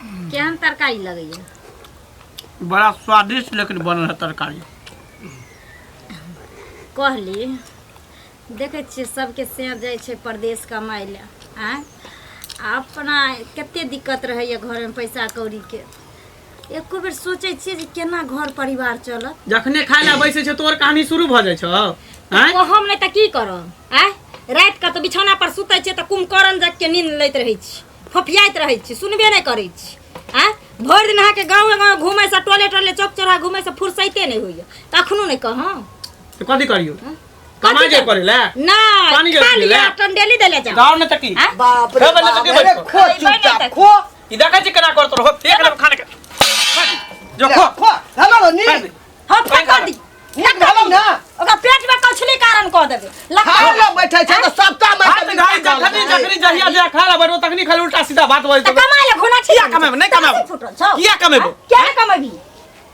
केहन तरकारी लगैया? बड़ा स्वादिष्ट लेकिन बनल है तरकारी। कहली देखै छियै सबके से जाइ छै परदेश कमाइ लए, आँय, आ अपना कते दिक्कत रहैया घरमे पैसा कौड़ीके। एको बेर सोचै छियै जे केना घर परिवार चलत। जखने खाय लए बैसै छै तोहर कहानी शुरू भऽ जाइ छौ। आँय? ओ हम नहि तऽ की करब? आँय, राति कऽ तऽ बिछौना पर सुतै छियै तऽ कुम्भकर्ण जग के नींद लैत रहै छी, फोफियाइत रहै छी, सुनबे नहि करै छी। आँय, भरि दिन अहाँके गाँवे गाँव घुमैसँ, टोले टोले चौक चौराहा घुमैसँ फुर्सैते नहि होइए, तखनो नहि कहौं। तऽ कथी करियौ? कमाइ जे करै लए? नहि, पानी जे खा पी लिअ, ले। टंडेली देले जाउ। जाउ ने तऽ की? आँय? बाप रे खेबै ने तऽ बाप, की अरे बैठो? खो खेबै नहि चुपचाप तऽ खो। ई देखै छी केना करत रहो, फेंक लेब खाने के। जो खो। खो, हेलो नी। फेंक दे। हाँ, फेंक दी। नीक भेलौ ना? ओकरा पेट में कछली कारण कऽ देबै। खाय लए बैठै छै तऽ सबटा मारि हाथ कऽ घाई बिका जखनी गेल। जखनी जहिया जहिया खाय ला बैठो तखनी खाली उल्टा सीधा बात बजैत। तऽ कमाय लए घुना छी। किया कमेबै? नहि कमेबै। फुटल छौ। किया कमेबो? किया नहि कमेबही?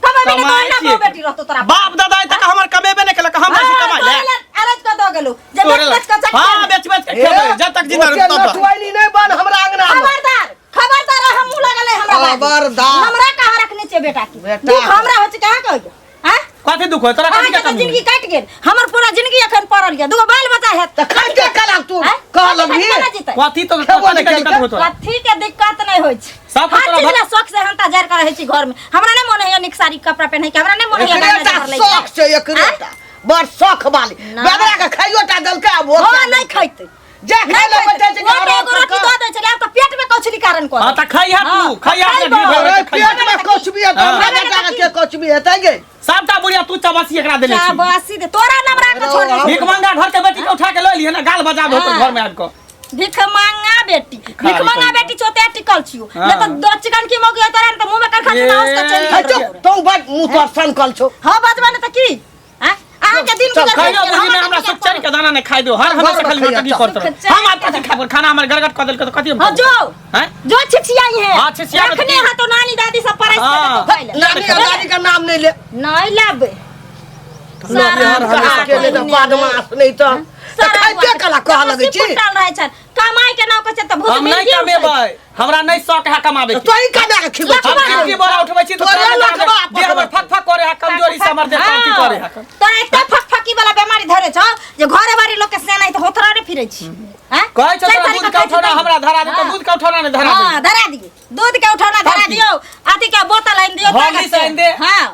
कमेबही नहि तऽ कमाइ ओहिना छियै। बहु बेटी रहतौ तोरा। बाप दादा आइ तक हमर कमेबे नहि केलक, हम पैसा कमाइ ले। अरज कऽ दऽ गेलौ जे तोरे बेच लग। बेच कऽ चक्का हाँ, बेच बेच के खेबै, जब तक जिंदा ओते रहब तब तक। नटुआइनी नहि बन हमरा अंगना मे। खबरदार, खबरदार, हम मुँह लगल है हमरा बाजू। खबरदार। हमरा कहाँ रखने छियै बेटा के? बेटा दुख हमरा होइ छै कहाँ कहै? आँय? कथी दुख होय तोरा? कथी अहाँके के तऽ कमी जिंदगी कटि गेल, हमर पूरा जिंदगी एखन पड़ल यऽ, दूगो बाल बच्चा हैत। तऽ कते कलाक तू आँय? कह कथी लगबही? केना जीतै? कथी तो खेबो कथी नहि के दिक्कत केलकै। होय तोरा? कथी के दिक्कत नहि होइ छै। सब हर तोरा चीज ला शौक से हंता जारि कऽ रहै छी घरमे। हमरा नहि मोन होइया नीक साड़ी कपड़ा पहिनै के, हमरा नहि मोन होइया एकरे गहना टा जेवर लै के। शौख छै, एकरे आँय? टा बड़ शौख वाली। ना। बेदरा के खाइयो टा देलकै आ भोज हँ, कए नहि देलकै। खैतै। जे खाय लए बैठै छै ओ तऽ एगो रोटी दऽ दै छलै, आब तऽ पेट में कौछली कारण कऽ हाँ तऽ खइहा तू, हाँ, खइहा अपना खइबो। ढीर भरि अरे के खइहा। पेट में कछुबी हेतै, हाँ। हमरा बेटा के के कछुबी हेतै गे? सबटा बुढ़िया तू चबासी एकरा देने छी। शाबाशी दे तोरा नमरा के छोड़ दे। भीख मंगा घर के बेटी के उठा के लऽ लिहे ना, गाल बजाबे होतौ हाँ। घर में आबि कऽ। भीख मांगा बेटी, भीख मांगा करी। बेटी चोते टिकल छियो। हाँ। नहीं तो दो चिकन की मौगी तोरा ने तो मुंह में करखा ए। चुना उसका चल हे चुप, तू बड़ मुंह तोर सनकल छौ। हां बजबा ने त की? हां, अहाँ के दिन चल, गुजर खइयो गेल, बुझी हमर में हमरा के सुख चैन के दाना नहीं खाइ दो, हर हमेशा घर में खाली खइया, नौटंकी चल। करत रहो। हम आब कथी खाबो? खाना हमर गड़गड़ कऽ देलकै तऽ कथी हम हां खाबो? जो हैं? जो छिछियाई है। हाँ, छिछिया में रखने की? है तो नानी दादी सब पराइस के हाँ। देतो खाइ ले। नानी आ दादी का नाम नहीं ले। नहीं लाबे। सारा सारा हमेशा के ले तऽ बदमाश नहीं तऽ तऽ सारा खाइते कला कह लगै छी। फुटल रहै छन, कमाई के नाम कहै छै तऽ भूत हम नहीं मिल गेल। कमेबै, हमरा नहीं शौक है कमाबे के। तोही कमा के खिबै हम छी। जिंदगी बोरा उठबै छी तऽ तोरे तोरा लखबा देह हमर फक फक करे है, कमजोरी से हमर देह कांपी करे है। तोरा एते फकफकी वाला बीमारी धरे छौ जे घरे बारी लोग के सेनाई तऽ होथरा रे फिरै छी। हैं? कहै छौ चारि तोरा तारीख दूध के के खाइ छी उठौना तैं। हमरा धरा दे तऽ हाँ। दूध के उठौना नहीं धरा दे। हाँ, धरा दिए, दूध के उठौना धरा तब की? दियौ, अथी के बोतल आनि दियौ। हॉर्लिक्स ताकत से। आनि दे। हाँ,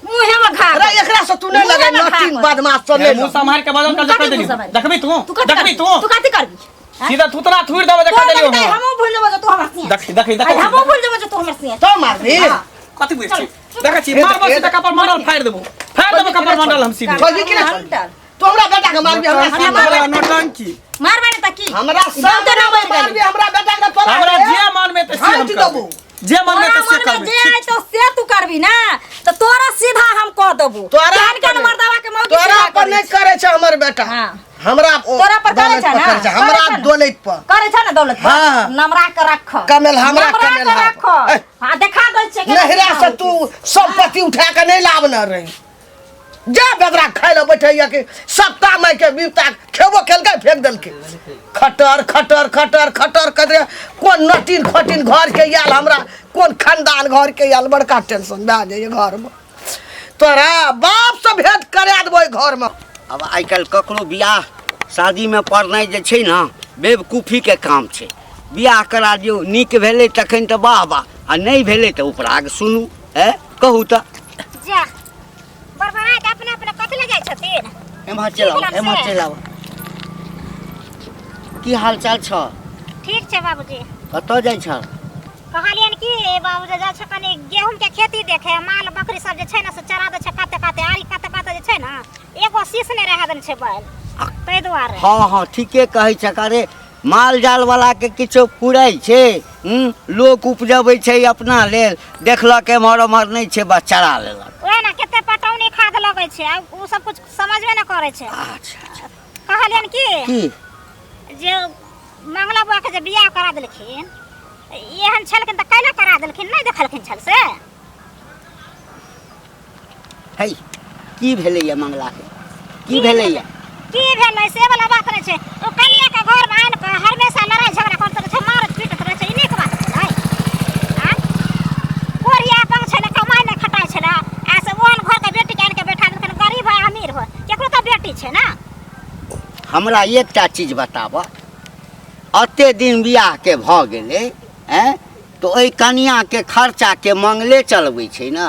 मुँहे में घा अरे एकरा से तू नहीं लगे मुँहे में घा नटीन कर। बदमाश से नहीं मुंह सम्हार के बदल कर मुँह कह कथी देली। मुँह सम्हार? देखबी तू? तू कथी देखबी करबी? तू? तू कथी करबी? हैं? सीधा थुतरा थुड़ देबे तोर देखा देलियो। लगतै हम हमहूँ भूल जेबो जे तू हमर सिंह। देखी देखी आइ देखी। हमहूँ भूल जेबो जे तू हमर सिंह। तो मारबी। हाँ। कथी बुझै छी? चल। देखै छी, ए, मारबो ए, सीधा कपर मंडल फाड़ि देबो, फाड़ि देबो कपर मंडल हम सीधे। छोड़ी कि नहीं छोड़ी? तू हमरा बेटा के मारबी? हमरा नौटंकी सामने बड़ा नौटंकी। मारबे ने तऽ की? हमरा ई बहुते सामने ना मरि मारबी गेली। हमरा बेटा के पड़ा हमरा रे। जे मन में ते से हम झाँटि करबै। देबो। जे मन में तोरा ते से मन में करबै। जे आइ तो से तू करबी ना तऽ तोरा सीधा हम कह देबो। तोरा केहन केहन पर- मर्दावा के मौगी तोरा सीधा पर करै नहीं छै। करे छै हमर बेटा। हाँ। हमरा ओ तोरा पर करे दौलत छै पर ना? करे छै, करे हमरा छै ना? दौलत पर करे छै ना दौलत पर? हाँ। नमरा के रख। कमेल हमरा, नमरा कमेल के हमरा। रख। ए। हाँ, देखा दै छियै केना नहिरा सीधा से होइ तू छै। संपत्ति उठा के नहीं लाबने रही। जा बेदरा खाय लए बैठैया कि सप्ताह माय के बिपता खेबो केलकै फेंक देलकै। खटर खटर खटर खटर कर कोन नटीन खटीन घर के आयल, हमरा कोन खानदान घर के आयल, बड़का टेंशन भए जाइए घरमे। तोरा बाप से भेंट करा देबो घरमे। अब आइ काल्हि ककरो बियाह शादीमे पड़नाइ जे छै ने बेवकूफीके काम छै। बियाह करा दियौ, नीक भेलै तखन तऽ वाह वाह, आ नहि भेलै तऽ उपराग सुनू। ए कहू तऽ जा बड़बड़ा के अपने अपने कथी ले जाइ छथिन? एम्हर चलि आउ, की एम्हर भेलन से? चलि आउ। की हाल चाल छौ? ठीक छै बाबूजी। कतऽ जाइ छह? कहलियनि कि बाबूजी जाइ छै कनि गेहूं के खेती देखे, माल बकरी सब जे छै ने से चरा दै छै काते काते, आरी काते काते जे छै ने एगो शीश नहि रहै देने छै बैल, ताहि दुआरे। हँ हँ, ठीके कहै छक। अरे माल जाल वाला के किछो फुराइ छै? हूँ, लोक उपजबै छै अपना लेल, देखलक एम्हर ओम्हर नहि छै, बस चरा लेलक। ओएह ने कते पटौनी खाद लगै छै आ ओ सब कुछ समझबे नहि करै छै। अच्छा अच्छा। कहलियनि कि की जे मंगला बुआ के जे बियाह करा देलखिन, एहन छलखिन तऽ कैला करा देलखिन, नहि देखलखिन छल से? है की भेलैया मंगला के? की भेलैया? की भेलै से वाला बात नहि छै। ओ कनिया के घर में आनि कऽ हमेशा लड़ाई झगड़ा करैत रहै छै, मारैत पीटैत रहै छै, ई नीक बात भेलै? आँय? हमरा एकटा चीज बताबऽ, एते दिन बियाहके भऽ गेलै, आँय, तऽ ओहि कनियाके खर्चाके मंगले चलबै छै ने,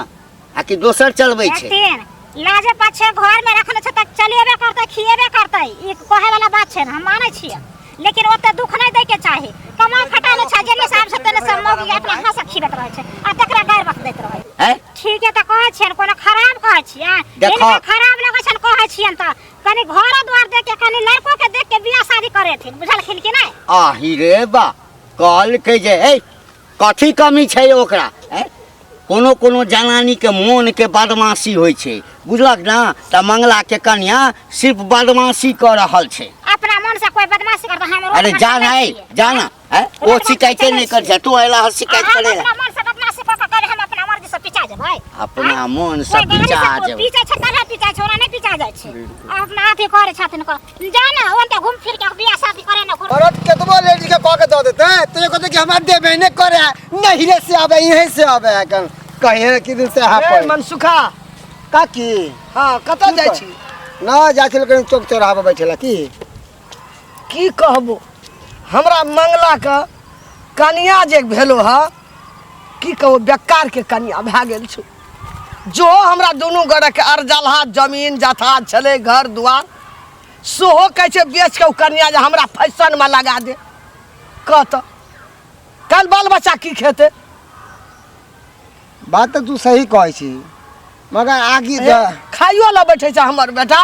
आ कि दोसर चलबै छै? देखथिन, लाजे पाछे घर में रखने छै तऽ चलेबे करतै, खिएबे करतै, ई कहै वाला बात छै ने, हम मानै छियै, लेकिन ओते दुख नहि दै के चाही। कमा खटा नहि छै, जेने से आब छै तेने से मौगी अपना हाथ से खिबैत रहै छै आ तकरा गारि बक दैत रहै हैं? ठीक है तऽ कहै छियनि, कोनो खराब कहै छियै? देखो। हिनका खराब लगै छनि कहै छियनि तऽ कनि घरो द्वार देख के, कनि लड़को के देख के बियाह शादी करेथिन, बुझलखिन कि नहि? आही रे बा, कहलकै जे ए कथी कमी छै ओकरा? हैं? कोनो कोनो जनानीके मोनके बदमाशी होइ छै, बुझलक ने? तऽ मंगलाके कन्या सिर्फ बदमाशी कऽ रहल छै। अपना मन से कोई बदमाशी करता, हम रोड अरे पर जा चलै ना, ए, छियै। जा ना, हैं? ओ रोड पर शिकायते चलै नहि करै छै, तू अयला हँ शिकायत हम करै लए। अपना मन से बदमाशी कऽ कऽ करै, हम अपना मर्जी से पिचा जेबै। अपना मन से कोई गाड़ी पिचा से जेबै। पीचै छै तबे पिचा छै, ओना नहि पिचा जाइ छै। अपना अथी करै छथिन कऽ जा ना, ओनते घूम फिर के बियाह शादी करे ना। औरत केतबो लेडीज के कह के दऽ देते तो ये कहते कि हमरा देबे नहीं करे है, नहिरे से आवे, यहीं से आवे है, कन कहिए कि दिन से हा ए पर मनसुखा काकी। हाँ, कतऽ जाइ छी? ना जाइ छी लेकिन चौक चौराहा पर बैठेला की। की कहबो, हमरा मंगला के कनिया जे भेलो ह, की कहबो, बेकार के कनिया भए गेल छौ। जो हमरा दुनू गोरे के अरजलहा जमीन जथा छलै, घर दुआर, सेहो कहै छै बेच के ओ कनिया जे हमरा फैशनमे लगा दे। कह तऽ काल्हि बाल बच्चा की खेतै? बात तऽ तू सही कहै छी, मगर आगे ए, खाइयो लए बैठे छै हमर बेटा,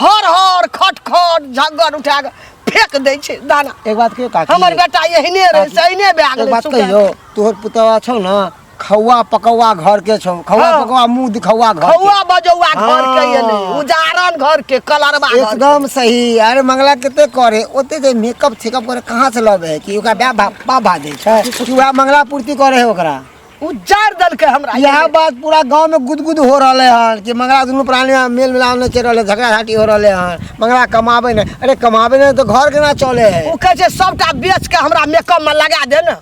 हर हर खट खट झग्गर उठा के फेंक दै छै दाना। एक बात कहियो काकी? हमर बेटा एहने रहै, से एहने भए एक गेलै। बात सुखा। कहियो, तोहर पुतवा छौ ने, खौआ पकौआ घर के छौ, खौआ हाँ। पकौआ मुंह दिखौआ घर के। खौआ बजौआ घर के एलै, हाँ। उजारन घर के, कलरबा घर के। एकदम सही। अरे मंगला कते करे ओते जे मेकअप थेकअप करे कहाँ से लबे है? कि ओकरा बाप बाप भा दै छै कि वएह मंगला पूर्ति करे है ओकरा? उजार देलकै हमरा। यह बात पूरा गांव में गुदगुद हो रहले हन कि मंगला दुनू प्राणी में मेल मिलाप नहीं चल रहले, झगड़ा झाटी हो रहले हन, मंगला कमाबे नहीं। अरे कमाबे नहीं तो घर केना चले है? ओ कहै छै सबटा बेच के हमरा मेकअप में लगा दे ने,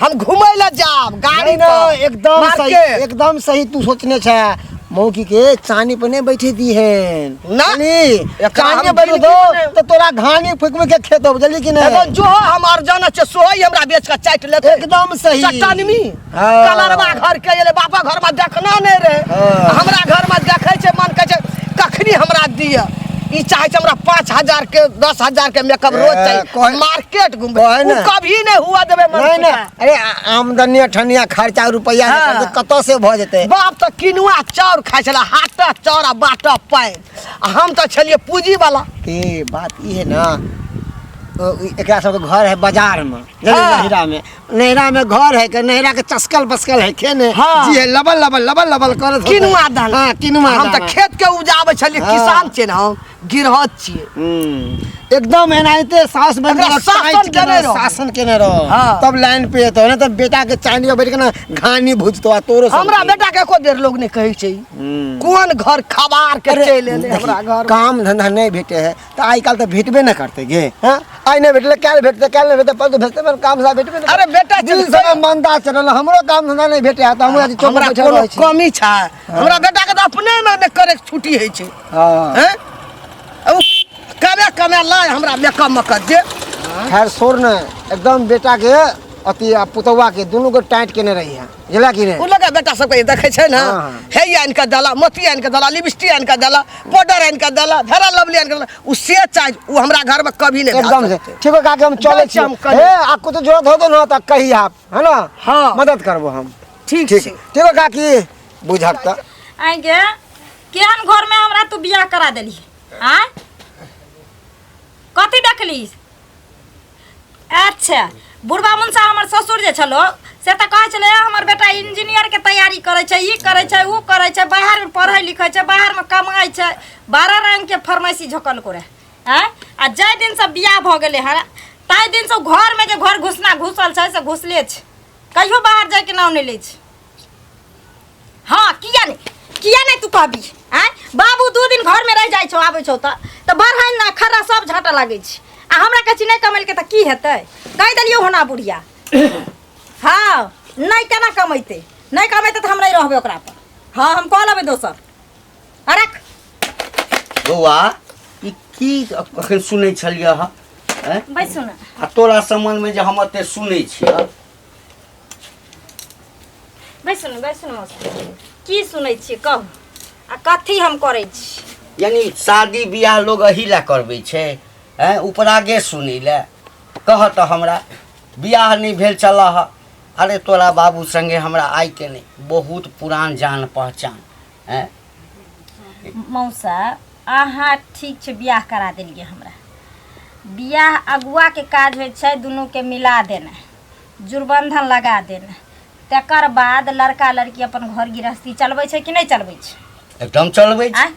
हम घूमै लए जाब गाड़ी नहीं ना, पर, एकदम सही, मार्केट। एकदम सही तू सोचने छै। मौकी के चानी पर नहीं बैठे दी है ना। एकरा चानी हम बैठे बैठे दो दो तो तोरा घानी फुकमे के खेत हो, बुझली कि नहीं? एगो जो हम अर्जन छै सोही हमरा बेच के चाटि लेतै। एकदम सही। चट्टानमी। हाँ। कलरवा घर के एलै, बापा घर में देखना नहीं रहे, हाँ। हमरा घर में देखै छै, मन कहै छै कखनी हमरा दिअ। ई चाहे छै हमरा 5000 के 10,000 के मेकअप रोज ए, चाहिए, मार्केट घूमबै। कहै उ ने। कभी नहीं हुआ देबै मन नहीं ना, सुखा। अरे आमदनी अठनिया खर्चा रुपया हाँ। नहीं कतऽ से भऽ जेतै? बाप तऽ किनुआ चाउर खाइ छलै, हाटक चाउर आ बाटक पानि, आ हम तऽ छलियै पूंजी वाला। ए बात ई है ना, एकरा सबके घर है बाजार में, हाँ। नैहरा में, नैहरा में घर है के नैहरा के चस्कल बस्कल है के ने। हाँ। जी है लबल लबल लबल लबल करत होतै। किनुआ दाना। हाँ, किनुआ हम तऽ दाना। खेत के उपजाबै छलियै, हाँ। किसान छियै ने हम, गिरहत छियै। एकदम एनाहिते सास बन एकरा के शासन टाइट केने केने रहो। शासन केने रहो। हाँ। तब लाइन पे एतौ, नहि तऽ बेटा के चांदी पर बैठ के ना घानी भुजतो आ तोरो सब हमरा के। बेटा के एको बेर लोग नहि कहै छै कोन घर खबार के अरे, चलि एलै देखी, हमरा घर। काम धंधा नहीं भेटे है तो आइ काल्हि तऽ भेटबे न करते गे। हाँ? आइ नहीं भेटले काल्हि भेटते, काल्हि नहीं भेटते परसू भेटते, पर काम धंधा भेटबे न अरे बेटा, दिल चल, से मंदा चलल, हमरो काम धंधा नहीं भेटे है तऽ हमहूँ आज चौक पर हमरा बैठल कोनो रहै छी। कमी छै? हमरा बेटा के तऽ अपने में नहि करे के छुट्टी होइ छै। हाँ। हैं? ओ कमे कमे लाय हमरा मेकअप में कर दे। खैर छोड़ ने, एकदम बेटा के अथी आ पुतौआ के दुनू के टाइट केने रही है, बुझला कि नहीं? ओ लगा बेटा सबके देखै छै ने, हाँ। हे आनि कऽ देला, मोती आनि कऽ देला, लिपस्टिक आनि कऽ देला, पाउडर आनि कऽ देला, फेरा लवली आनि कऽ देला, ओ से चाही ओ हमरा घर में कभी नहीं एकदम भए से सकतै। ठीक है काकी, हम चलै जाइ छी छी। हम कनी। हे आ कुछ जरूरत होतो न तऽ कही आप, है ना? हाँ। मदद करबो हम। ठीक ठीक छै। ठीक है काकी, बुझक तऽ। आइ गे, केहन घर में हमरा तू बियाह करा देली? आँय, कथी देखली? अच्छा बुढ़बा मुनसा हमर ससुर जे छलो से तऽ कहै छलै, ए, हमर बेटा इंजीनियर के तैयारी करै छै, ई करै छै, ऊ करै छै, बाहरमे पढ़ै लिखै छै, बाहरमे कमाइ छै, 12 रंग के फरमाइशी झोकल करे। आँय, आ जाहि दिनसँ बियाह भऽ गेलै हँ ताहि दिनसँ घरमे जे घर घुसना घुसल छै से घुसले छै, कहियो बाहर जाइके नाम नहि लै छै। हाँ, किया नहीं, किया नहीं तू कहबी? आँय बाबू, 2 दिन घरमे रहि जाइ छौ, आबै छौ तऽ बढ़ाइन ना खर्रा सब झाँटऽ लागै छै, आ हमरा कहै छी नहि कमेलकै तऽ की हेतै? कहि देलियौ होना बुढ़िया। हाँ, नहि केना कमेतै? नहि कमेतै तऽ हम नहि रहबै ओकरा पर। हाँ, हम कऽ लेबै दोसर। आ रख। बौआ, ई की अखन सुनै छलियै हँ आँय? बैसू ने। आ तोरा सम्बन्धमे जे हम एते सुनै छियै। बैसू ने, बैसू ने मौसा। की सुनै छियै कहू, आ कथी हम करै छी? यानी शादी बियाह लोग एही लए करबै छै, आँय, उपरागे सुनै लए? कह तऽ हमरा बियाह नहि भेल छलऽ हँ। अरे तोरा बाबू संगे हमरा आइके नहि, बहुत पुरान जान पहचान। आँय मौसा, अहाँ ठीक छै बियाह करा देलियै हमरा। बियाह अगुआके काज होइ छै दुनूके मिला देनाइ, जुड़बन्धन लगा देनाइ, तकर बाद लड़का लड़की अपन घर गृहस्थी चलबै छै कि नहि चलबै छै? एकदम चलबै छै। आइ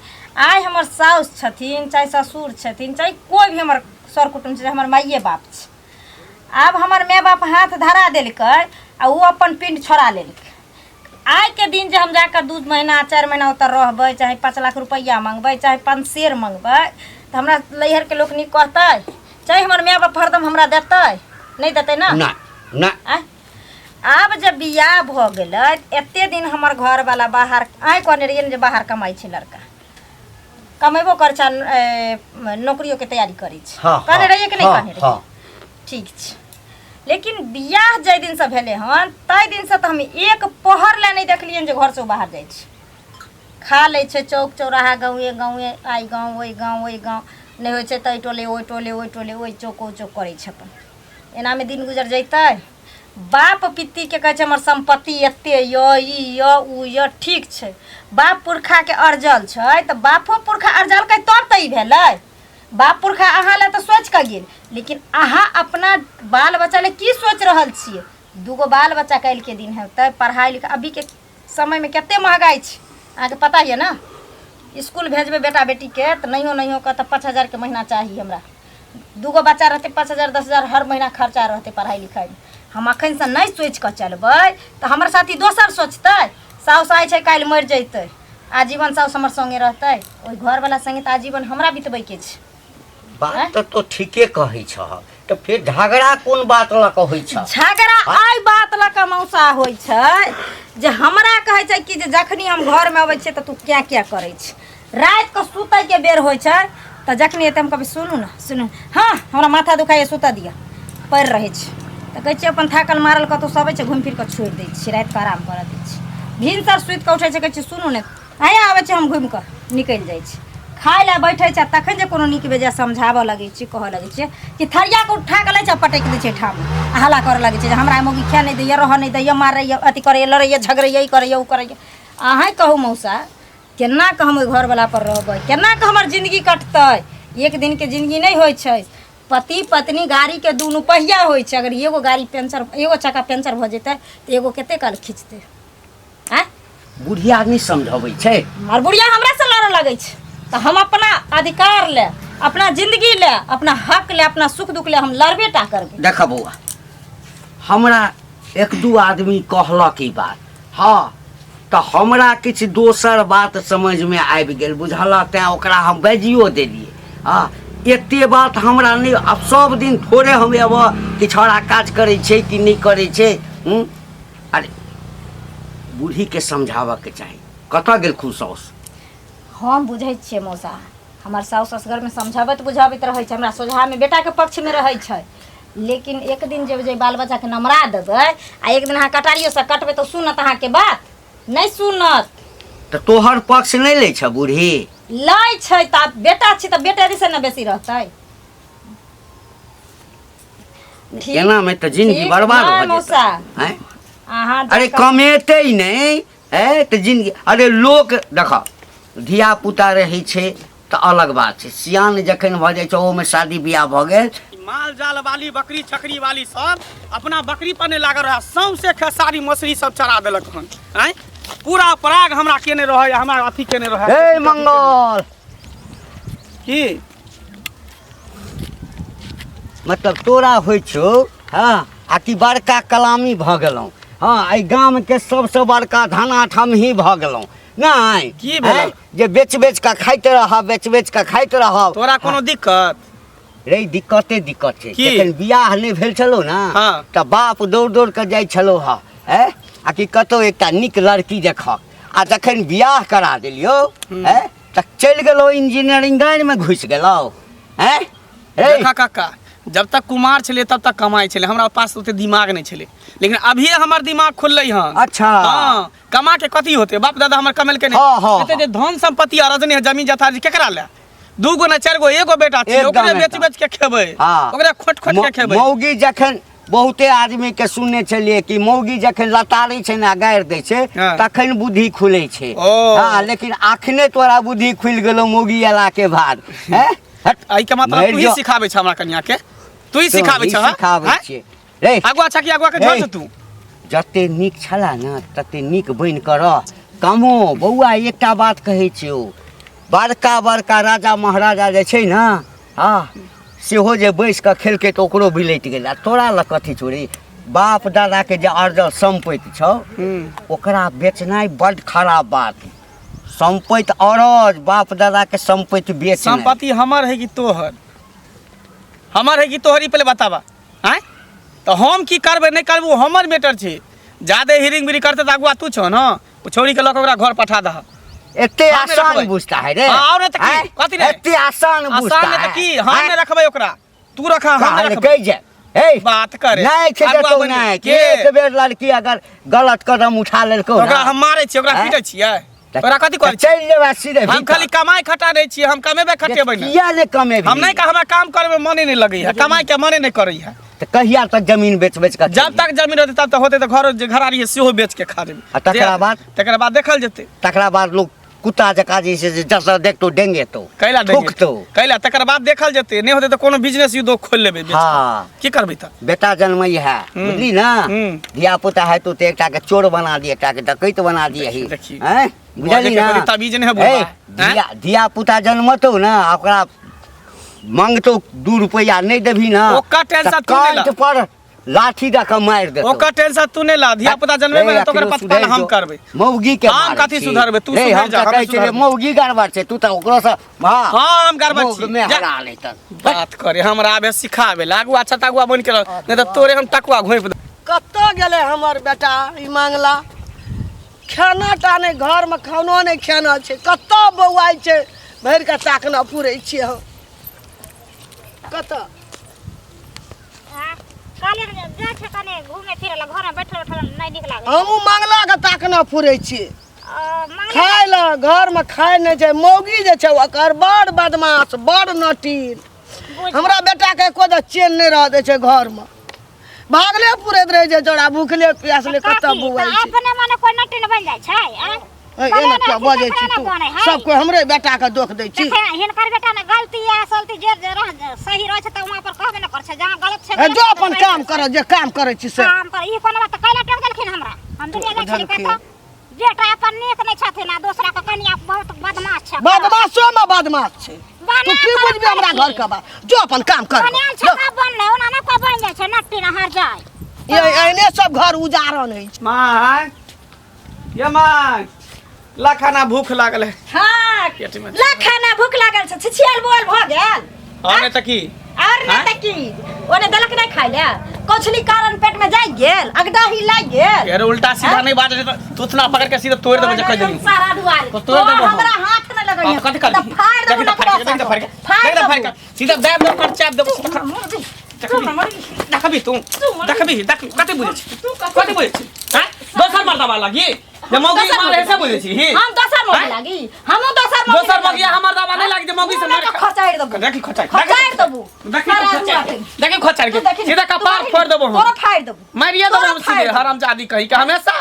आइ हमर साउस छथिन, चाहे ससुर छथिन, चाहे कोइ भी हमर सर कुटुम्ब छै, हमर माइए बाप छै। आब हमर माय बाप हाथ धरा देलकै आ ओ अपन पिंड छोड़ा लेलकै। आइके दिन जे हम जाकऽ 2 महीना 4 महीना ओतऽ रहबै, चाहे 5 लाख रुपैआ मङ्गबै, चाहे 5 शेर मङ्गबै, तऽ हमरा नैहरके लोक नीक कहतै? चाहे हमर माय बाप हरदम हमरा देतै? नहि देतै ने। नहि नहि। आँय, आब जे बियाह भऽ गेलै, एते दिन हमर घरवाला बाहर, आँय कहने रहियै ने जे बाहर कमाइ छै लड़का, कमेबो करै छै आ नौकरियोके तैयारी करै छै। हँ। कहने रहियै कि नहि? कहने रहियै। हँ। ठीक छै, लेकिन बियाह जाहि दिनसँ भेलै हन ताहि दिनसँ तऽ हम एक पहर लए नहि देखलियनि जे घरसँ ओ बाहर जाइ छै। खा लै छै चौक चौराहा, गाँवे गाँवे, आइ गाँव ओहि गाँव ओहि गाँव, नहि होइ छै तऽ एहि टोले ओहि टोले, ओहि टोले ओहि चौक ओ चौक करै छै अपन। एनामे दिन गुजर जैतै? बाप पित्तीके कहै छै हमर सम्पत्ति एते यऽ, ई यऽ, ओ यऽ। ठीक छै, बाप पुरखाके अरजल छै तऽ बापो पुरखा अरजलकै तब तऽ ई भेलै। बाप पुरखा अहाँ लए तऽ सोचि कऽ गेल, लेकिन अहाँ अपना बाल बच्चा लए की सोचि रहल छियै? दूगो बाल बच्चा काल्हिके दिन हेतै, पढ़ाइ लिखाइ अभीके समयमे कते महगाइ छै अहाँके पता यऽ ने। इसकुल भेजबै बेटा बेटीके तऽ नहियो नहियो कऽ तऽ 5000के महीना चाही हमरा। दूगो बच्चा रहतै, 5000 10,000 हर महीना खर्चा रहतै पढ़ाइ लिखाइमे। हम एखनसँ नहि सोचि कऽ चलबै तऽ हमर साथी दोसर सोचतै। साउस आइ छै काल्हि मरि जैतै, आजीवन साउस हमर सङ्गे रहतै? ओहि घरवला सङ्गे तऽ आजीवन हमरा बितबैके छै। बात तऽ तो ठीके कहै छह, तऽ फेर झगड़ा कोन बात लऽ कऽ होइ छह? झगड़ा एहि बात लऽ कऽ मौसा होइ छै जे हमरा कहै छै कि जे जखनी हम घरमे अबै छियै तऽ तू क्या क्या करै छी। रातिके सुतैके बेर होइ छै तऽ जखनी एतै हम कहबै सुनू ने, सुनू, हँ हमरा माथा दुखाइए, सुतऽ दिअ, पड़ि रहै छै। तऽ कहै छियै अपन थाकल मारल कतहु से अबै छै, घुमि फिर कऽ छोड़ि दै छियै, रातिके आराम करऽ दै छियै। भिनसर सुति कऽ उठै छै, कहै छियै सुनू ने, अहेँ आबै छी हम, घुमि कऽ निकलि जाइ छी। खाय लए बैठै छै तखन जे कोनो नीक बेजाय समझाबऽ लगै छियै, कहऽ लगै छियै कि थरियाके उठा कऽ लै छै आ पटकि दै छै ठाम आ हल्ला करऽ लगै छै जे हमरा मौगी खाए नहि दैए, रहऽ नहि दैए, मारैए, अथी करैए, लड़ैए, झगड़ैए, ई करैए, ओ करैए। अहेँ कहू मौसा, केना कऽ हम ओहि घरवला पर रहबै? केना कऽ हमर जिन्दगी कटतै? एक दिनके जिन्दगी नहि होइ छै। पति पत्नी गाड़ीके दुनू पहिया होइ छै, अगर एगो गाड़ी पेंचर, एगो चक्का पेंचर भऽ जेतै तऽ एगो कते काल खिचतै? आँय, बुढ़िया नहि समझबै छै? हमर बुढ़िया हमरासँ लड़ऽ लगै छै तऽ हम अपना अधिकार ले, अपना जिंदगी ले, अपना हक ले, अपना सुख दुख ले हम लड़बे टा करबै। देख बौआ, हमरा एक दू आदमी कहलक ई बात, हँ, तऽ हमरा किछु दोसर बात समझमे आबि गेल, बुझलक? तैँ ओकरा हम बाजियो देलियै। हँ, एते बात हमरा नहि। आब सब दिन थोड़े हम एबऽ कि छौड़ा काज करै छै कि नहि करै छै। हूँ, अरे बूढ़ीके समझाबऽके चाही। कतऽ गेलखुन साउस? हम बुझै छियै मौसा, हमर साउस असगरमे समझाबैत बुझाबैत रहै छै, हमरा सोझामे बेटाके पक्षमे रहै छै, लेकिन एक दिन जे जे बाल बच्चाके नमरा देबै आ एक दिन अहाँ कटारियोसँ कटबै तऽ सुनत अहाँके बात? नहि सुनत। तऽ तोहर पक्ष नहि लै छ बूढ़ी? लै छै तऽ आब बेटा छै तऽ बेटे दिस ने बेसी रहतै। ठीक। एनामे तऽ जिंदगी ठीक, बर्बाद नहि भऽ मौसा। जेतै। आँय? अहाँ अरे जकाँ- कमेतै नहि है तऽ जिंदगी। अरे लोक देख, धिया पुता रहै छै तऽ अलग बात छै, सियान जखन भऽ जाइ छै, ओहोमे शादी बियाह भऽ गेल। माल जाल वाली, बकरी छकरी वाली सब अपना बकरी पर नहि लागल रहै, सौंसे खेसारी मसुरी सब चरा देलक हन। आँय, पूरा पराग हमरा केने रहै, हमरा अथी केने रहै। हे मंगल, की मतलब तोरा होइ छौ? हँ, आ कि बड़का कलामी भऽ गेलहुँ? हँ, एहि गामके सबसँ बड़का धनाठ हमही भऽ गेलहुँ नहि? की भेलै? आँय? जे बेच बेच कऽ खाइत रहब, बेच बेच कऽ खाइत रहब। तोरा कोनो दिक्कत रे? दिक्कते दिक्कत छै। की? जखन बियाह नहि भेल छलौ ने, हाँ। तऽ बाप दौड़ दौड़ कऽ जाइ छलौ हँ, ऐं, आ कि कतौ एकटा नीक लड़की देखक। आ जखन बियाह करा देलियौ, ऐं, तऽ चलि गेलहुँ इंजीनियरिंग लाइनमे घुसि गेलहुँ। हैं रे देखा काका, जब तक कुमार छलै तब तक कमाइ छलै, हमरा पास ओते दिमाग नहि छलै, लेकिन अभिये हमर दिमाग खुललै हन। अच्छा। हाँ, कमा के कथी होते, बाप दादा हमर कमेलकै नहि। हाँ, हाँ, एते जे धन संपत्ति अरजने है, जमीन जथा जे केकरा ले, दू गो ने चारि गो एगो बेटा छै, एकदम, ओकरे बेच एकदम। बेच के खेबै, हाँ। ओकरे खोट खोट के खेबै। मौगी जखन बहुते आदमी के सुनने छलियै कि मौगी जखन लतारै छै ने, गारि दै छै, हाँ। तखन बुद्धि खुलै छै। ओ। हाँ, लेकिन अखने तोरा बुद्धि खुलि गेलौ मौगी अयला के बाद। हैं? हट। एहि के मतलब मरि तू ही जो। सिखाबै छ हमरा कनिया के, तू ही सिखाबै तोही छ, हाँ? सिखाबै हाँ? छियै रे। अगुआ छ कि अगुआ के रे। झोर तू जते नीक छला ने तते नीक बनि कऽ रह। कमो बौआ, एकटा बात कहै छियौ, बड़का बड़का राजा महाराजा जे छै ने, हँ, सेहो जे बैस कऽ खेलकै तऽ ओकरो बिलटि गेलै। आ तोरा लग कथी छौ रे? बाप दादाके जे अर्जल सम्पत्ति छौ ओकरा बेचनाइ बड्ड खराब बात। सम्पत्ति अरज, बाप दादाके सम्पत्ति बेच। संपत्ति हमर है कि तोहर? हमर है कि तोहर, ई पहिले बताबा। आँय, तऽ हम की करबै नहि करबै ओ हमर मैटर छै। जादे हिरिंग बिरिंग करतै तऽ अगुआ तू छौ ने, ओ छौड़ीके लऽ कऽ ओकरा घर पठा दह। एते हम नहि आसान रखबै। बुझता है रे? हाँ, और नहीं तऽ की? आँय? कथी रे? एते आसान बुझता आसान नहि तऽ की, हम आँय? नहि रखबै ओकरा, तू रखा, हम नहि रखबै। कहलकै जे हे बात करे नहि छै अगुआ देतौ बनि नहि के? एक बेर लड़की अगर गलत कदम उठा लेलकौ तऽ ओकरा ना, हम मारै छियै, ओकरा आँय? पीटै छियै, तऽ ओकरा कथी करै छियै? चलि जेबै सीधे हम भीतर। खाली कमाइ खटा दै छियै, हम कमेबै खटेबै नहि। किया नहि कमेबही? हम नहि, हमरा काम करबै मने नहि लगैया, कमाइ के मने नहि करैया। तऽ कहिया तक जमीन बेच बेच कऽ जब तक जमीन रहतै तब तक होतै, तऽ घर जे घरारी है सेहो बेच के खा देबै। आ तकरा बाद? तकरा बाद देखल जेतै। तकरा बाद लोग कुत्ता जकाँ जे छै से जतऽ देखतौ डेंगेतौ, कैला देंगे? थूकतौ। कैला? तकर बाद देखल जेतै, नहि होतै तऽ कोनो बिजनेस उद्योग खोलि लेबै बेच कऽ। हाँ। की करबै तऽ? बेटा जन्मै है, बुझली ना, धिया पुता हेतौ तऽ एकटा के चोर बना दिए, एकटा के डकैत बना दिए। देखी। हैं, बुझली बजैके ना? कनी तमीज नहि है बुढ़बा, ए, हैं? धिया धिया पुता जन्मतौ ना, आ ओकरा मंगतौ 2 रुपैआ नहि देबही ना, ओकर टेंशन तऽ तू नहि ल। कंठ पर लाठी दऽ कऽ मारि देतौ। ओकर टेंशन तू नहि ला, धिया पुता जन्मेबै ने तऽ ओकर पतपाल हम करबै। मौगी के हम मारै कथी छी। सुधरबै? तू रे, सुधरि हम जा, तऽ हम कहै छियै जे सुधरबै। मौगी गड़बड़ छै, तू तऽ ओकरो सँ हाँ हाँ, हम गड़बड़ मौग छी। मे जा। हरा लेतन। बात करे हमरा आबे सिखाबे ला, अगुआ छता अगुआ बनि के रह, नहि तऽ तोरे हम टकुआ घोंपि देब। कतऽ गेलै हमर बेटा ई मांगला? खाना टा नहि, घरमे खानो नहि खेना छै, कतऽ बौआइ छै? भरि कऽ ताकना पुरै छियै हम कतऽ। कहलियै ने जे जाइ छै कने घूमे फिरे लए, घरमे बैठल बैठल नहि नीक लागै छै। हमहूँ मंगलाके ताकना फुरै छियै। मंगला खाय लए घरमे खाय नहि छै। मौगी जे छै ओकर बड़ बदमाश, बड़ नटीन। हमरा बेटाके एको दा चैन नहि रह दै छै घरमे, भागले पुरैत रहै छै चौड़ा, भूखले प्यासले कतऽ काकी, बौआइ तऽ छै। अपने मने कोइ नटीन बनि जाइ छै, आँय? ए, एना किया बजै छी तू? सब कोइ हमरे बेटाके दोख दै छी। देखे, हिनकर बेटा ने गलती या सलती जे जे रह सही रहै छै तऽ वहाँ पर कहबे ने करै छै, जहाँ गलत छै ए, गलत जो छै, अपन तऽ काम कर, जे काम करै छी से काम कर। ई कोनो बात कैला टोक देलखिन हमरा? हम दुनिया जाइ छली बुझलखिन। कतऽ। बेटा अपन नीक नहि छथिन आ दोसरा के कनिया बहुत बदमाश छै। बदमाशो मे बदमाश छै। तू की बना बुझबी हमरा घर के बात? जो अपन काम कर। बनायल छै तब बनलै, ओना नहि कोइ बनि जाइ छै नट्टी न हर जाय। ये एहने सब घर उजारन होइ छै। माय, ये माय, ला खाना, भूख लागल है। हाँ, पेट में ला खाना, भूख लागल छै, छिछियाल बोल भऽ गेल। और नहि तऽ की? और नहि तऽ की, ओने देलक नहि खाइ ले, कौछली कारण पेट में जाइ गेल, अगदाही लागि गेल। यार, उल्टा सीधा नहीं बात है तो तुतना पकड़ के सीधा तोड़ देबो जे कह देली। सारा दुआरे तो तोड़ देबो हम। हमरा हाथ न लगैया। कथी कर? तऽ फाड़ देबो। देखी तऽ फाड़ के, देखी तऽ फाड़ के, फाड़ देखी तऽ फाड़ देबो। के सीधा दाब देबो पर चाप देबो। देखबी, देखबी तू, देखबी, देख कथी बुझै छी, कथी बुझै छी? हैं, दोसर मर्दबा लागी जे मौगी दोसर मारे से मौगी बुझै छी ही? हम दोसर मौगी हैं? लागी? हमहूँ दोसर मौगी दोसर लागी। मौगी हमर दबा नहीं लागी जे मौगी से मुँह में मार तो खचारि देबो। देखी खचारि, खचारि देबो। देखी तो सारा खचारि दुआरे। देखी खचारि तू के देखी ने, सीधा तू कपार देखी फोड़ ने, देबो हम। तोरो फाड़ि देबो। मारिए देबो तोरो हम फाड़ि सीधे। देबो। हरामजादी कही के हमेशा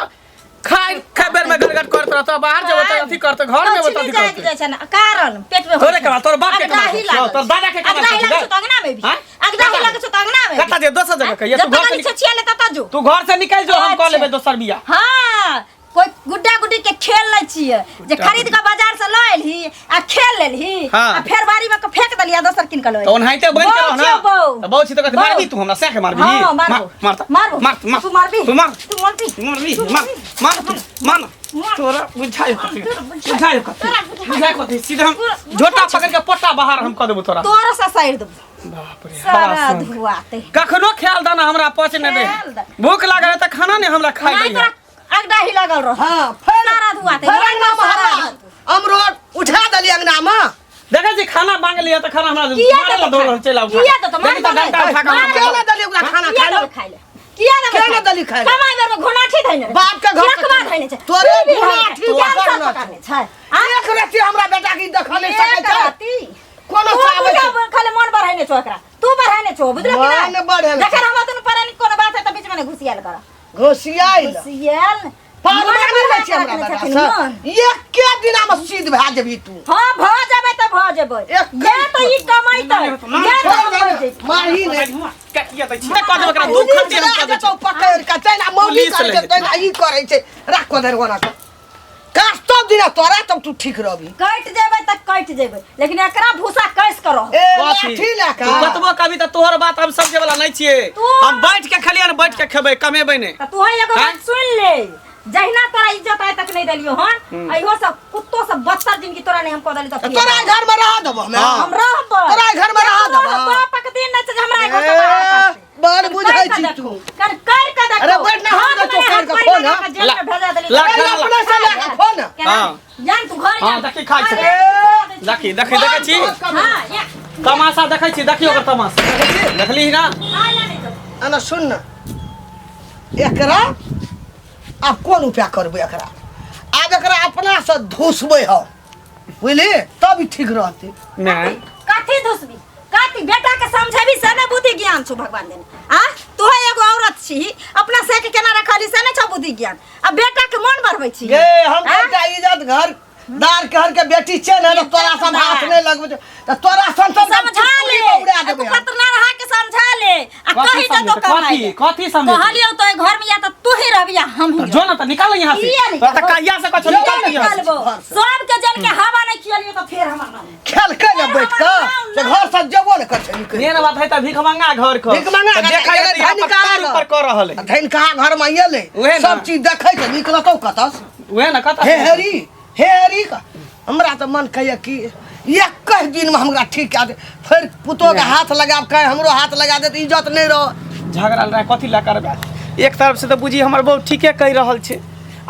खाइ खाइ बेर में गड़गड़ करत रहतो, बाहर जेबो तऽ अथी करतो, घर में जेबो तऽ कौछली अथी जागि करतो। जाइ छै ने, कारण पेट में तोरे कमा, तोर बाप के कमा अगदाही छौ, लागल तोर दादा के कमा अगदाही छौ, लागल छौ तऽ अंगना में भी हाँ? अगदाही लागल छौ तऽ अंगना में भी। कतऽ जे दोसर जगह कहिया? तू जतऽ घर से कनी छिछिया ले ततऽ जो। तू घर से निकल जो, हम कऽ अच्छा। लेबै दोसर बियाह। हाँ, कोई गुड्डा गुड्डी के खेल नहीं छियै जे खरीद के बाजार से लऽ एलही आ खेल लेलही हाँ। आ फेर बाड़ी में के फेंक देलही आ दोसर कीन के लऽ तऽ ओनाहिते बनि के रह ना। बौ तऽ बौ छी तऽ कथी बौ। मारबी तू हमरा? सएह के मारबी? हाँ, मारबो। मार, मार, मारबो। मार, मार। तू मारबी? तू मार। तू मारबी? मारबी? तू मार, मार, तू मार। मार। तोरा बुझाइ कथी? तोरा बुझाइ। बुझाइ कथी? तोरा बुझाइ। बुझाइ कथी? सीधा हम तोरा झोटा बुझाइ। पकड़ के पोटा बाहर हम कऽ देबो तोरा। तोरा ससारि देबो। बाप रे, सारा हरासन। धुआते कखनो ख्याल दाना हमरा पच नहि दे। ख्याल दा। भूख लागल है तऽ खाना नहि हमरा खाइ नहीं दैया। तोरा अगदाही लागल रह। हाँ, फेर सारा धुआते। फेर अंगनामे हल्ला। अमरोट उठा देली अंगनामे, देखै छी खाना मांग लिया तऽ खाना हमरा किया मारै देतौ ला दौड़ल चलि आउ किया देतौ? मार देखी तऽ देबै। डंटा उठा कऽ मार हमरा केना देली ओकरा खाना किया खाय देबै लए? खाय लए? किया देबै किया खाय लए? देली खाय लए? कमाइ बेरमे घोनाठी धैने रहै। बाप के घर से लकवा धैने छै। तोरे तू भी घोनाठी धैने छै। पकड़ने कैंसर छै। पकड़ने छै। आ? एक रत्ती हमरा बेटा के ई देखऽ नहि सकै एक छै राति। कोनो तू से आबै बुझा छै खाली मन बढ़ेने छौ एकरा। तू बढ़ेने छौ, बुझलह कि नहि? मन बढ़ेने जखन छै। हमरा दुनू प्राणी कोनो बात है तऽ बीचमे नहि घुसियाल कर। घोसियाइल घुसियाल। पार मन मानि लै छै बढ़ा हमरा कऽ बेटा रखने से छथिन मन। एके दिनामे सिद्ध भए जेबही तू हाँ भऽ जेबै तऽ भऽ जेबै। एक जे तऽ ई कमैतै, जे तऽ हम कमैतै। मारही नहि काटिया दै छी कऽ देब एकरा दू खट्टी हम कऽ दै छी पकड़ के तैना मौगी पुलिस करै लए छै जेतै। तैना ई करै छै राख को धरि ओना कऽ काज तब दिना तोरा तब तू ठीक रहबी कटि जेबै तऽ कटि जेबै लेकिन एकरा भूसा कैस कऽ रहब ए कथी? लाठी लए तू कऽ कतबो कभी तऽ तोहर बात हम समझे वाला नहीं छियै तू- हम बैठ के खेलियै ने बैठ के खेबै कमेबै नहि तऽ तू एगो आँय? बात सुनि ले जहिना तोरा इज्जत आइ तक नहीं देलियो हन इहो सब कुत्तो सब बदतर जिंदगी तोरा नहीं हम कऽ देली तऽ फेर तोरा घर में रह देबो हमे हाँ। हम रहबै तोरा घर में रह देबो। बापक दिन नहीं छै जे हमरा घर से बाहर ए, करतै। बड़ बुझै कर छी के तू देखू, कर कर के देखू अरे बैठ ना, हम हाथ देखो, में कर हाथ के पकड़ फोन, के हाँ। जेल में भेजा देली ला- अरे अपने से लए के खो ना केना? हाँ। जान तू घर हाँ, जान। देखी खाइ छै। अरे, देखी देखी देखै छी हाँ, या। तमाशा देखै छी देखियौ ओकर तमाशा देखली ना आइ ला नहीं तो। एना सुन ना एकरा आब कोन उपाय करबै एकरा आब एकरा अपना से धुसबै हम बुझली तब ई ठीक रहतै नहि कथी धुसबी कथी बेटा के समझेबी से ने बुद्धि ज्ञान छौ भगवान देने आ तू एगो औरत छी अपना से के केना रखली से ने छौ बुद्धि ज्ञान आ बेटा के मन बढ़बै छी गे हम बेटा इज्जत घर दार घर के बेटी छै ने तऽ तोरा सब हाथ नहि लगबै छौ। तऽ तोरा सन सन समझा ले उड़ा देबै तू पतना रहा के समझा ले आ कथी कही दे तो समझेतै? कमाई कथी? कथी समझेतै? कहलियौ तो घर में या तो तू ही रहबी या हम ही जो ना तऽ निकाल यहाँ से किया निकालबो? तोरा तऽ कहिया से कछो निकाल यहाँ से। निकालबो सबके जन के हवा नहीं खियलियो तो फेर हमर नाम खेलकै ने बैठ कऽ से घर से जेबो ने कर छै निकलि मेन बात है तऽ भीख मंगा घर के भीख मंगा तऽ घर देखै के, है धन कहाँ ऊपर घर? कऽ रहल है धनि कहाँ घर में एलै उहे ने। सब चीज देखै छै निकलतौ कतऽ से? उहे ने कतऽ हे हेरी हे हेरी का हमरा तऽ मन कहैया कि एक दिनमे हमरा ठीक कए दे फेर पुतोहके हाथ लगाब कहे हमरो हाथ लगा दे तऽ इज्जत नहि रह झगड़ा लड़ाइ कथी लए करबै एक तरफ से तऽ बुझी हमर बहुत ठीके कहि रहल छै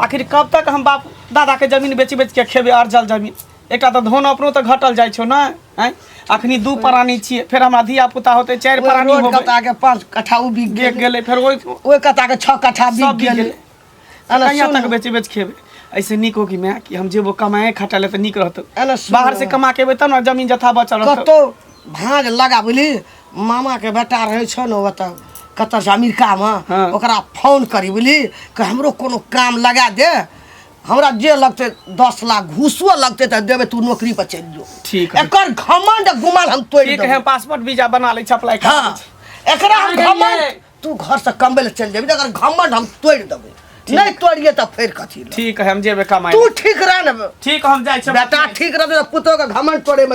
आखिर कब तक हम बाप दादाके जमीन बेच बेच के खेबै अरजल जमीन एकटा तऽ धन अपनो तऽ घटल जाइ छौ ने आँय अखनी दू प्राणी छियै फेर हमरा धिया पुता होतै चारि ओहि प्राणी रोड होबै कता के 5 कट्ठा ओ बिक गेल गेलै गेलै फेर ओहि ओहि कता के 6 कट्ठा सब बिक बिक गेलै गेलै एना कहिया सुन तक बेच बेच खेबै ऐसे नीक हो कि माय कि हम जेबो कमाए खटा ले तऽ नीक रहतौ एना सुन बाहर से कमा के एबै तब ने जमीन जथा बचल रहतौ कतौ भाँज लगा बुझली मामा के बेटा रहै छौ ने ओतऽ कतऽ से अमेरिकामे हाँ। ओकरा फोन करी बुझली कि हमरो कोनो काम लगा दे हमरा जे लगतै 10 लाख घूसो लगतै तऽ देबै तू नौकरी पर चलि जो ठीक है। एकर घमंड गुमान हम तोड़ि ठीक है देबै पासपोर्ट वीजा बना लै छी अप्लाई कर हाँ दै छी। एकरा हम कहाँ घमंड गेलियै? तू घर से कमबै लए चलि जेबही तऽ एकर घमंड हम तोड़ि देबै नहि तोड़िए तऽ फेर कथी लए ठीक है हम जेबै कमाए तू ठीक रह ने ठीक हम जाइ छी बेटा ठीक रहतै तऽ पुतोह के घमंड तोड़े मे